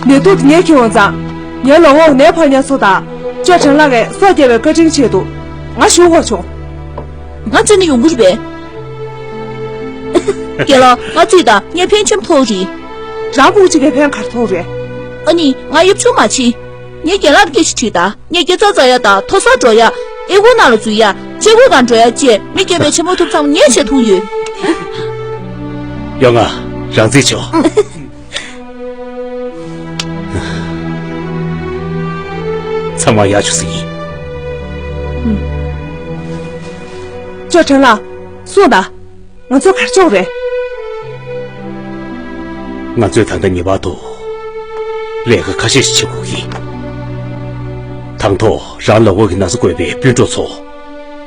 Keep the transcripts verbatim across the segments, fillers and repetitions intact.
ནད་དུག་དེ་ངས་འཁྱེར་འོང་ཙང་། ངའི་ལག་འོག་ནད་ཕོག་མཁན་ཚོ་དང་། ཅོ་ཁྲེན་ལགས་ཀྱིས་སྲོག་སྐྱོབ་པའི་བཀའ་དྲིན་ཆེད་དུ། ང་ཞུ་དགོས་བྱུང་། ང་བཙལ་ནས་ཡོང་གི་རེད་པས། རྒན་ལགས། ང་བཙལ་དང་། ངས་ཕན་ཆེན་ཐོགས་རེད། རང་བུ་གཅིག་གིས་ཕན་ག་རེ་ཐོགས་རེད། ཨ་ནི་ང་ཡབ་ཆུང་མ་བྱེད། ངས་རྒན་ལགས་ལ་སྐད་ཆ་དྲིས་དང་། ངས་དགེ་རྩ་འཛིན་ཡ་དང་། མཐོ་གསར་འགྲོ་ཡ། ཨེ་ཁུ་ནང་ལ་འཛུལ་ཡ། ཅེ་ཁུ་གང་འགྲོ་ཡ་བཅས། མི་སྐྱོབ་པའི་ཆེན་མོ་ཐུབ་ཚང་མ་ངས་བྱེད་ཐུབ་ཡོད། ཡོང་ང་། རང་བཙལ་ཆོག་ཚང་མ་ཡར་བཅུག་ཟིན་ཡིན། ཅོ་ཁྲེན་ལགས། གསུངས་དང་། ང་ཚོས་ག་རེ་བྱེད་དགོས་རེད། ང་ཚོས་ད་ལྟ་ངེས་པར་དུ་ལས་ཀ་ཁ་ཤས་ཤིག་བྱེད་དགོས་ཀྱི། དང་ཐོག་རང་ལག་འོག་གི་ན་ཚ་འགོས་པའི་སྤུན་གྲོགས་ཚོ་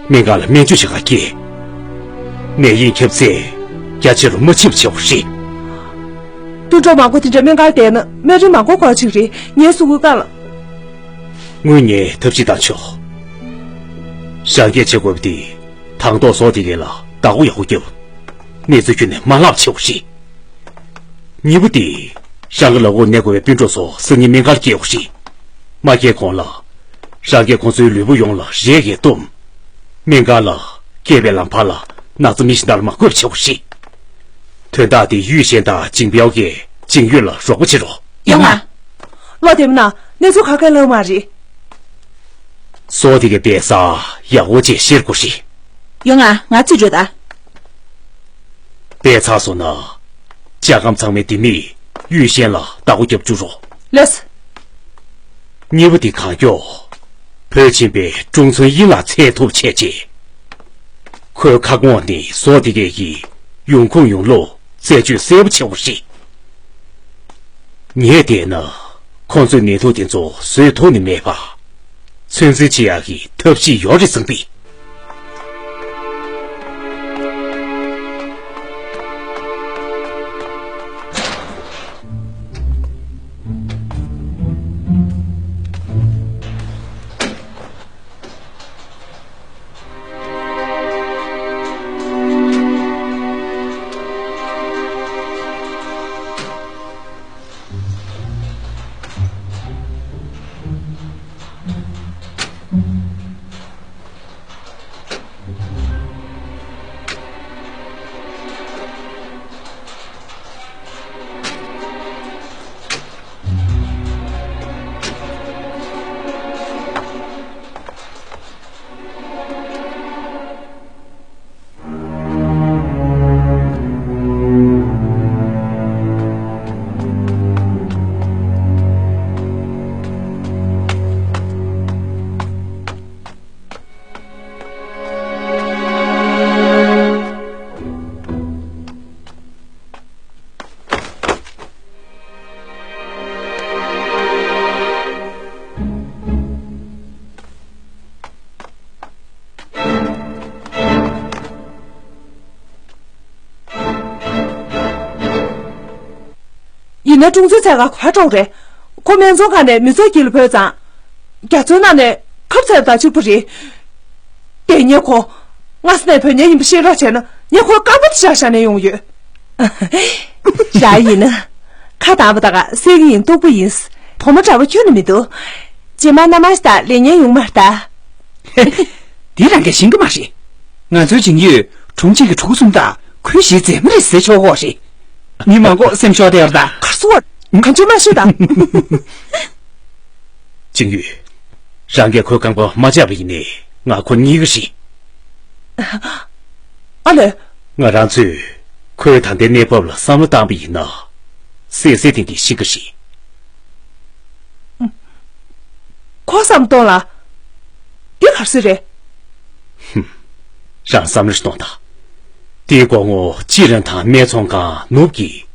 སྨན་ཁང་ལ་སྨན་བཅོས་བྱེད་གར་སྐྱེལ། ནད་ཡམས་ཁྱབ་ཚད་རྒྱ་ཆེ་རུ་མ་ཕྱིན་པ་བྱེད་དགོས་རེད། སྤུན་གྲོགས་མང་པོ་དེ་འདྲ་སྨན་ཁང་བསྡད་ན་སྨན་རིན་མང་པོ་དགོས་ཀྱི་རེད། ངའི་གཟུགས་པོ་དཀའ་ལ། དངུལ་ངས་ཐབས་ཤེས་བཏང་ཆོག་རང་སྐྱེལ་བྱེད་དགོས་པ་དེ། དང་ཐོག་ཟོག་དེ་གས་ལ་བདག་པོ་ཡག་པོ་རྒྱབ། གནས་ཚུལ་ཁྱོན་ནས་མ་ལྷག་པ་བྱེད་དགོས་ཤིག་གཉིས་པ་དེ། རང་གི་ལག་འོག་ནད་འགོས་པའི་སྤུན་གྲོགས་ཚོ་སང་ཉིན་སྨན་ཁང་ལ་སྐྱེལ་དགོས་ཤིག་མ་སྐྱེལ་གོང་ལ། རང་གིས་ཁོང་ཚོའི་ལུས་པོ་ཡོངས་ལ་རས་ཀྱིས་བཏུམ། སྨན་ཁང་ལ་སྐྱེལ་བའི་ལམ་བར་ལ་ན་ཚ་མི་གཞན་དག་ལ་མ་འགོས་པ་བྱེད་དགོས་ཤིག་དོན་དག་དེ་ཡུས་ཞན་དང་ཅིང་པའོ་གིས་ཅིང་ཡུས་ལ་རོགས་པ་བྱེད་རོགས། ཡོང་ང་། བློ་བདེ་མོ་གནང་། གནས་ཚུལ་ག་གེ་ལྷག་མ་རེད། ཟོག་དེ་གས་པད་ཚལ་ཡག་པོ་བྱས་བཤེར་དགོས་ཤིག་ཡོང་ང་། ང་བཙལ་འགྲོ་ད། པད་ཚལ་བཟོ་ན། ལྕགས་སྒམ་ཚང་མའི་ལྡེ་མིག་ཡུས་ཞན་ལ་བདག་པོ་རྒྱབ་བཅུག་རོགས། ལགས་སོ། གཉིས་པ་དེ་གང་མགྱོགས། བོད་ཆེན་པོའི་ཀྲུང་ཚུན་དབྱིང་ལགས་འཚོལ་ཐུབ་བྱས་རྗེས། ཁོའི་ཁ་སྐོང་ནས་ཟོག་དེ་གས་ཀྱི་ཡོང་ཁུངས་ཡོང་ལུགས་རྩད་གཅོད་གསལ་པོ་བྱེད་དགོས་ཤིག་ངས་བལྟས་ན། ཁོང་ཚོས་ནད་དུག་དེ་ཚོ་བཟོས་ཐུབ་ནི་མེད་པ། ཚོད་འཛིན་བྱེད་ཡག་གི་ཐབས་ཤེས་ཡོད་རེད་བསམ་པས། ཡིན་ན་ཀྲུང་ཚེ་ཚེ་ག་ག་པར་འགྲོ་རེད། ཁོ་སྨན་ཚོང་ཁང་ནས་མི་ཚོགས་དཀྱིལ་ལ་བུད་ཙང་། རྒྱ་མཚོའི་ནང་ནས་ཁབ་ཚད་དང་གཅིག་པ་རེད། དེ་ཉེ་ཁོ། སྔ་ས་ནས་བུད་ཉལ་ཡིན་པ་ཤེས་རོགས་བྱས་ན་ཉེ་ཁོ་རྐང་པ་དེ་བཞག་བཞག་ནས་ཡོང་ཡོད། རང་ཡིན་ན། ཁ་དང་པ་དག་ག་སེ་གི་ཡིན་སྟུག་པོ་ཡིན། བུ་མོ་འདྲ་པོ་ཁྱོན་ནས་མི་འདུག་རྗེས་མ་མནའ་མ་ཞིག་དང་ལེན་མཁན་ཡོང་མ་རེད་ད། དེ་རང་གིས་ཤེས་ཀྱི་མ་རེད། ང་ཚོའི་ཇིང་ཡོས་གྲོང་ཁྱེར་གྱི་ཕྲུ་གུ་གསུམ་དང་ཁོའི་གཞིས་མཛེས་མ་རེད་ཟེར་ཆོག་གོ་རེད། མི་མང་པོ་སེམས་ཤོར་བསྡད་ཡོད་རེད་ད། གར་སོང་བ། གང་བྱུང་མ་ཤོད་ད། ཅིང་ཡུས། རང་གིས་ཁོའི་རྐང་པ་མ་བཅག་པ་ཡིན་ནའི་ང་ཁོ་རྙེད་ཀྱི་རེད། ཨ་ལས། ང་རང་ཚོས་ཁོའི་ད་ལྟའི་གནས་བབ་ལ་བསམ་བློ་བཏང་པ་ཡིན་ན། སེ་སེ་ཏན་ཏན་ཤེས་ཀྱི་རེད། ཁོ་བསམ་གཏོང་ལ། འདི་ག་རེ་ཟེར་རེད། ཧུམ། རང་བསམ་བློ་ཞིག་གཏོང་དང་། དེའི་སྐུ་ངོ་ཅི་རན་དང་སྨད་ཚོང་ཁང་ནུབ་ཀྱི།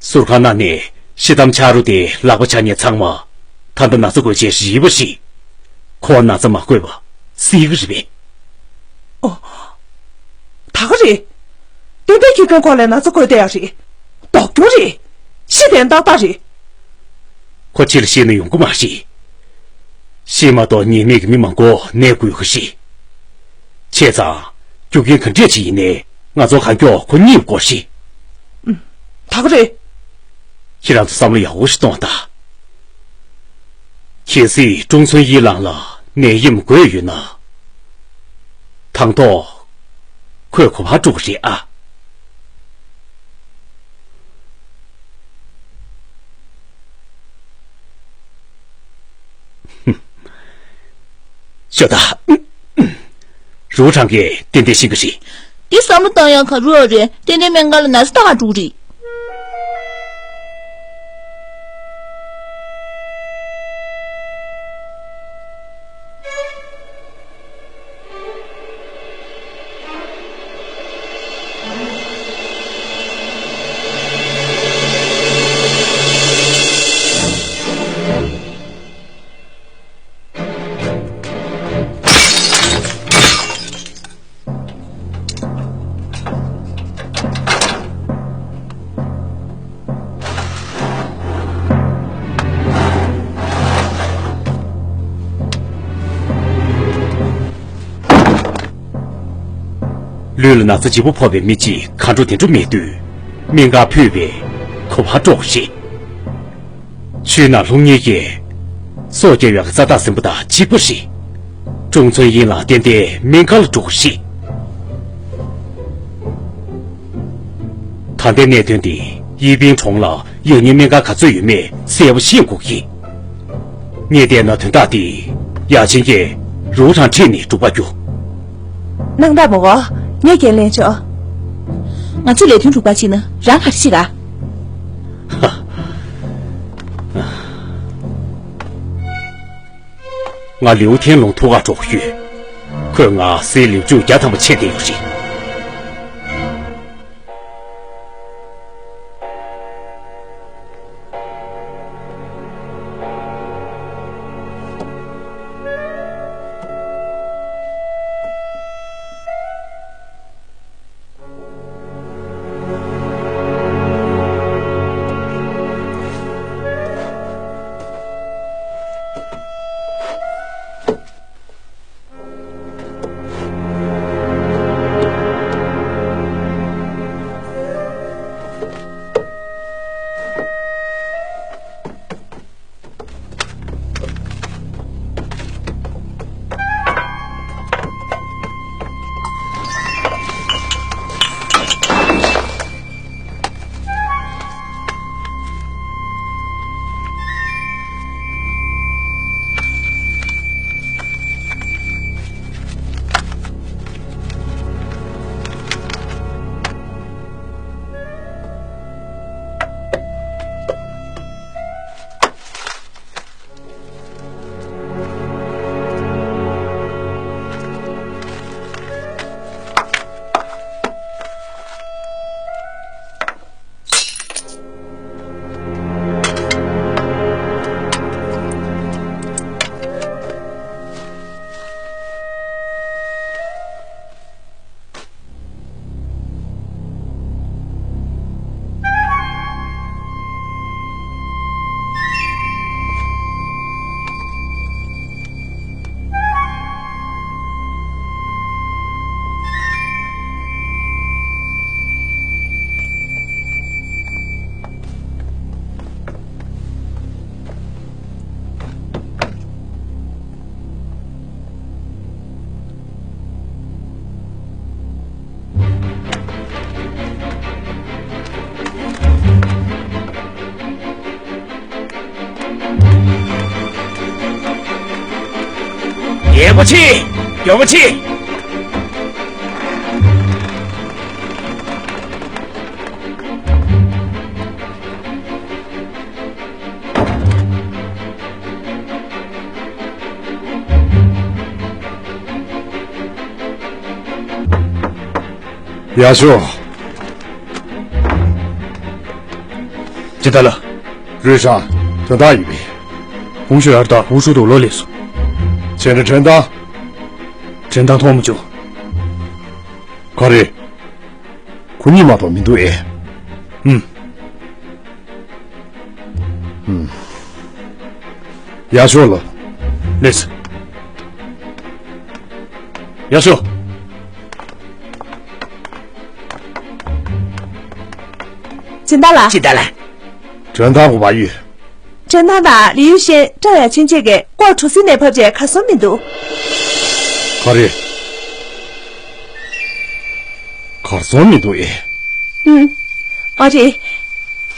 ཟུར་ཁང་ནང་ནས་ཤི་དམ་ཆ་རུ་དེ་ལག་པ་ཆག་མཁན་ཚང་མ། ད་ལྟ་ན་ཚ་འགོས་བྱས་རིལ་བ་ཞིག་ཁོ་ན་ཚ་མ་འགོས་པ་སྲིད་ཀྱི་རེད་པས། ཨོ། ད་ག་རེད། ཏན་ཏན་ཁྱི་རྐང་ཁོག་ལས་ན་ཚ་འགོས་བསྡད་ཡ་རེད། ལྡོག་རྒྱུ་རེད། ཤི་དན་ཏག་ཏག་རེད། ཁོ་ཕྱི་ལ་ཤི་ན་ཡོང་གི་མ་རེད། ཤི་མ་གཏོགས་ཉེས་མེད་ཀྱི་མི་མང་པོ་ནད་འགོས་ཀྱི་རེད། བྱས་ཙང་། རྒྱུ་རྐྱེན་ག་འདྲས་ཅིག་ཡིན་ནའི་ང་ཚོ་གང་མགྱོགས་ཁོ་རྙེད་དགོས་རེད། ད་ག་རེད། ཁྱེད་རང་ཚོ་བསམ་བློ་ཡག་པོ་ཞིག་གཏོང་དང་། གལ་སྲིད་ཀྲུང་ཚུན་དབྱི་ལང་ལ་ནད་ཡམས་འགོས་ཡོད་ན། དང་ཐོག་ཁོས་གོ་བ་སྤྲོད་པ་རེད་ཨ། ཤོད་དང་། རུའུ་ཁྲང་གིས་ཏན་ཏན་ཤེས་ཀྱི་རེད། འདི་བསམ་བློ་བཏང་ཡག་ག་རེ་ཡོད་རེད། ཏན་ཏན་སྨན་ཁང་ལ་ན་ཚ་ལྟ་ག་འགྲོ་གི་རེད། ལུས་ལ་ན་ཚ་ལྗིད་པོ་ཕོག་པའི་མི་གཅིག་ག་འགྲོ་དེ་འགྲོ་མེད་དུས། སྨན་ཁང་ཕུད་པའི་གོ་བ་སྤྲོད་དགོས་རེད། ཆུའི་ནང་ལྷུང་ཉེན་གྱིས་སྲོག་སྐྱོབ་ཡག་གི་རྩ་དག་ཟིན་པ་དང་གཅིག་པ་རེད། ཀྲུང་ཚུན་དབྱི་ལང་ཏན་ཏན་སྨན་ཁང་ལ་འགྲོ་དགོས་རེད། ད་ལྟའི་གནད་དོན་འདི་དབྱི་པིན་གྲོང་ལ་ཡག་ཉེས་སྨན་ཁང་ག་ཚོད་ཡོད་མེད་གསལ་པོ་ཤེས་དགོས་ཀྱི། ངས་བལྟས་ན་དོན་དག་འདི་ཡ་ཆེན་གྱིས་རུའུ་ཁྲང་ཁྲིད་ནས་འབྲུག་པ་རྒྱུགས། སྣང་དག་མ་གོ། ངས་འགན་ལེན་ཆོག་ང་ཚོས་ལས་དོན་འབྲུག་པ་བྱས་ན་རང་ག་རེ་བྱེད་ག་ང་ལིའུ་ཐན་ལུང་ཐུག་ག་འགྲོ་གི་ཡོད། ཁོས་ང་སའི་ལེའུ་ཅུ་བརྒྱ་ཐམ་པ་ཆད་བསྡད་ཡོད་རེད། ཡག་པོ་བྱེད། ཡག་པོ་བྱེད། ཡག་ཤོས། ཅི་ལྟར་ལ། རུས་ཧྲང་། དོན་དག་ཡིན་པས། ཧུང་ཤོས་ཨར་ད་ཧུང་ཧྲུའུ་དུ་ལོ་ལེགས་སོ། བྱས་ན་དྲན་དང་། དྲན་དང་ཐོག་མ་བྱུང་། ག་རེ། ཁོ་གཉིས་མ་གཏོགས་མི་འདུག་ཨེ། ཨུམ། ཡག་ཤོས་ལ། ལེགས། ཡག་ཤོས། སྦྱིན་བདག་ལགས། སྦྱིན་བདག་ལགས། དོན་དག་གོ་བ་ཡོད། ཁྲེན་ཐང་དང་ལི་ཡུས་ཤན་ཀྲའོ་ཡ་ཆིན་བཅས་ཀྱིས་སྐོར་གྲུ་གཟིངས་ནས་བབས་རྗེས་གར་སོང་མི་འདུག་ག་རེ། གར་སོང་མི་འདུག་ཨེ། ཨུམ། ཨོ་རེད།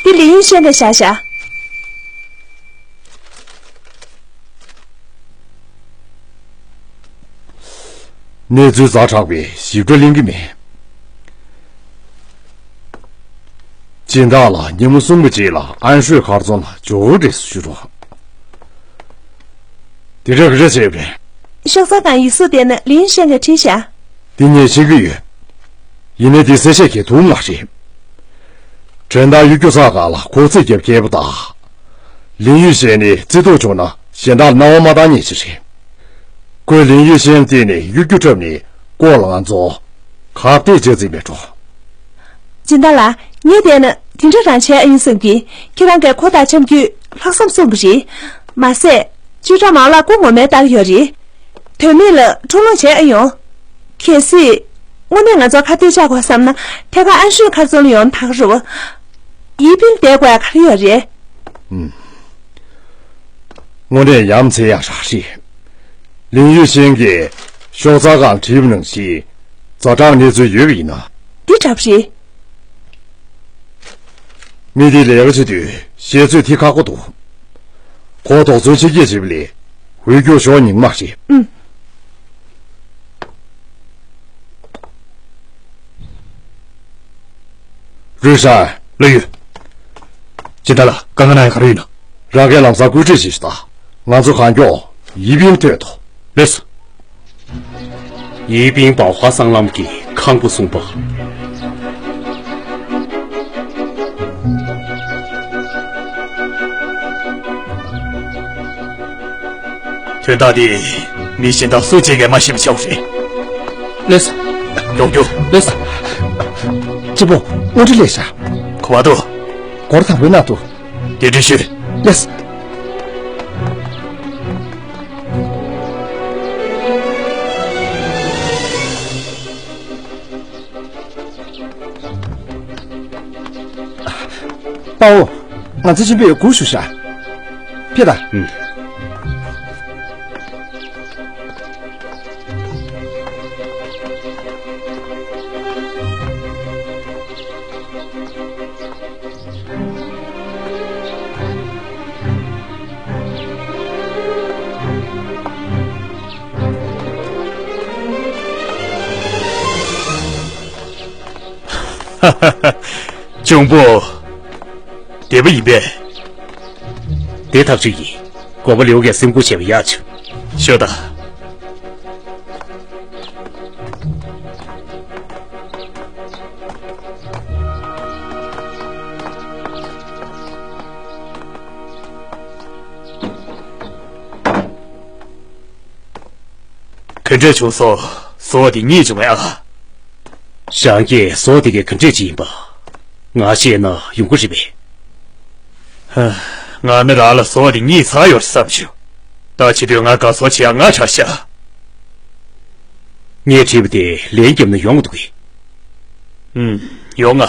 འདི་ལི་ཡུས་ཤན་ལ་བཞག་བཞག་གནས་ཚུལ་ཛ་དྲག་པས་ཞིབ་ཕྲ་གླེང་གི་མེད། སྦྱིན་བདག་ལགས། ཉིན་མོ་གསུམ་གྱི་རྗེས་ལ་ཨན་ཧྲུའེ་མཁར་རྫོང་ལ་ཇོ་བོ་འདྲེས་སུ་ཞུ་རོགས། དེ་འདྲ་གི་རེ་བྱས་པས། ཤོག་ཚང་དང་ཡིག་གཟུགས་དེ་ནི་ལིན་ཤན་གྱིས་བྲིས་ཤག་དེ་ངས་ཤེས་ཀྱི་ཡོད། ཡིན་ནའི་དེ་གསལ་བཤད་བྱེད་ཐུབ་མ་རེད། དྲན་དང་གཡོ་སྒྱུ་ས་གང་ལ་ཁོ་ཚེ་རྒྱབ་མཁས་པོ་དང་། ལིན་ཡུས་ཤན་ནི་རྩིས་ཐོ་བྱུང་ན་གཞན་དག་ལ་སྣང་བ་མ་བཏང་མཁན་ཞིག་རེད། ཁོས་ལིན་ཡུས་ཤན་བརྟེན་ནས་གཡོ་སྒྱུ་འཁྲབ་ནས་སྐོར་ལ་ང་ཚོ་ཁ་གཏད་བྱེད་རྩིས་མེད་འགྲོ། སྦྱིན་བདག་ལགས། ངས་བལྟས་ན་དེ་འདྲ་རང་བྱས་ཨ་ཡིན་བསམ་གི། ཁྱེད་རང་གིས་ཁོ་དང་འཆམ་རྒྱུས་ལྷག་བསམ་གསུང་གི་རེད། མ་ཟད། ཅུས་ཀྲང་མའོ་ལགས་སྐུ་ངོ་མས་ལྟ་གི་ཡོད་རེད། དོན་མེད་ལ་འཁྲུག་ལོང་བྱས་ཨ་ཡོང་། གལ་སྲིད། དངོས་གནས་ང་ཚོ་ཁ་གཏད་བཅག་དགོས་བསམ་ན་ཐད་ཀར་ཨན་ཧྲུའེ་མཁར་རྫོང་ལ་ཡོང་ན་ད་ག་རེད་བ། ཡི་པིན་བསྡད་དགོས་ཡ་ག་རེ་ཡོད་རེད། ཨུམ། དངོས་གནས་ཡ་མཚན་ཡང་རག་རེད། ལིན་ཡུས་ཤན་གྱིས་ཤོག་ཚང་སྒང་བྲིས་པ་ནང་བཞིན་ཛ་དྲག་གནས་ཚུལ་ཡོད་པ་ཡིན་ན། འདི་འདྲ་པོ་རེད། མི་དེས་ལས་ཀ་བྱེད་དུས་ཤེས་ཚོད་ཐིག་ཁག་པོ་འདུག་ཁོ་དོགས་ཟོན་ཆེ་སྐྱེད་བྱེད་པ་ལས་འོས་སྐྱོར་ཤོར་ཉེན་མ་རེད། ཨུམ། རུས་ཧྲན། ལོས་ཡོད། སྦྱིན་བདག་ལགས། དཀའ་ངལ་ན་ཡང་ག་རེ་ཡིན་ན། རང་གིས་ལམ་སང་སྐུལ་ཁྲིད་བྱེད་ཤོག་དང་། ང་ཚོ་གང་མགྱོགས་ཡི་པིན་ཐོན་ཐོག་ལགས་སོ། ཡི་པིན་པའོ་ཧྭ་སྲང་ལམ་གྱི་ཁང་པ་གསུམ་པ། དོན་དག་འདི་མི་གཞན་དག་སུ་གཅིག་གིས་མ་ཤེས་པ་བྱ་དགོས་རེད། ལགས་སོ། མགྱོགས་མགྱོགས། ལགས་སོ། གཅེན་པོ། དངོས་འབྲེལ་ལས་བྱ། གོ་བ་འདུག་སྒོར་དང་པོའི་ནང་དུ། དེ་འདྲ་ཞུ། ལགས་སོ། དཔའ་བོ། ང་ཚོ་ཆེན་པོས་སྒུག་བཞུགས་ཤག་ཕེབས་དང་། ཨུམ། གཅུང་པོ། བདེ་པོ་ཡིན་པས། དེ་ཐག་ཆོད་ཡིན། གོ་པ་ལེའུ་གིས་སེམས་ཁུར་བྱས་པ་ཡག་བྱུང་། ཤོད་དང་། ག་འདྲ་བྱུང་སོང་། ཟོག་དེ་རྙེད་བྱུང་ངས་ཨ། ཞང་གིས་ཟོག་དེ་གའི་ག་འདྲས་ཅིག་ཡིན་པ། ང་ཤེས་ན་ཡོང་གི་རེད་པས། ཧ། ང་མི་རང་ལ་ཟོག་དེ་རྙེད་ཚར་ཡོད་བསམ་བྱུང་། ད་བྱེད་དུས་ང་དགའ་ཚོར་བྱེད་ཡག་ང་ཆགས་ཤག་ངས་བྲིས་པ་དེ་ལན་བརྒྱབ་ན་ཡོང་གི་འདུག་གས། ཨུམ། ཡོང་ང་།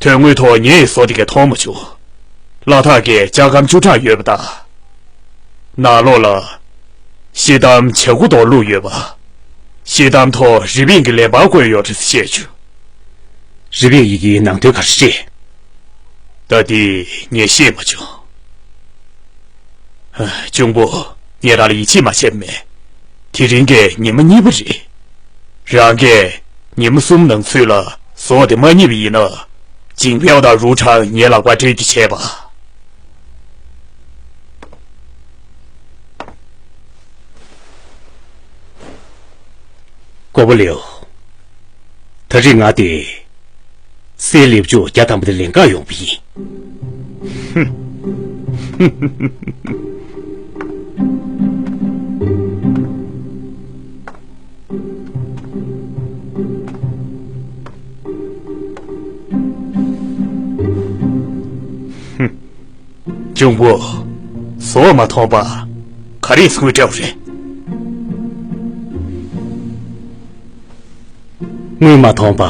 དོན་དངོས་ཐོག་ངས་ཟོག་དེ་གའི་མཐོང་མ་བྱུང་། ལ་དྭགས་ཀྱི་ལྕགས་སྒམ་བཅུ་ཕྲག་ཡོད་པ་དང་། ནང་ལོགས་ལ། ཤེལ་དམ་བྱ་ཁུ་དོག་བླུགས་ཡོད་པ། ཤེལ་དམ་ཐོག་རི་བེང་གི་ལེགས་པར་བརྐོས་ཡོད་རེད་ཟེར་བཤད་བྱུང་། རི་བེང་ཡི་གེའི་ནང་དོན་ག་རེ་རེད། ད་དེ་ངས་ཤེས་མ་བྱུང་། ཧ། གཅུང་པོ། ངས་རང་ལ་ཡིད་ཆེས་མ་བྱས་པ་མེད། དེ་རིང་གི་ཉི་མ་གཉིས་པ་རེད། རང་གིས་ཉི་མ་གསུམ་ནང་ཚུད་ལ་ཟོག་དེ་མ་རྙེད་པ་ཡིན་ན། ཅིང་པའོ་དང་རུའུ་ཁྲང་ངའི་ལག་པར་སྤྲད་རྒྱུ་བྱས་པ། གོ་པ་ལེའུ། ད་རེས་ང་དེ། སའི་ལེབ་ཅུ་བརྒྱ་ཐམ་པ་དེ་ལེན་ག་ཡོང་པ་ཡིན། གཅུང་པོ། ཟོག་མ་མཐོང་པ། ག་རེ་ཟེར་དགོས་འདྲ་བོ་རེད། དངུལ་མ་མཐོང་པ།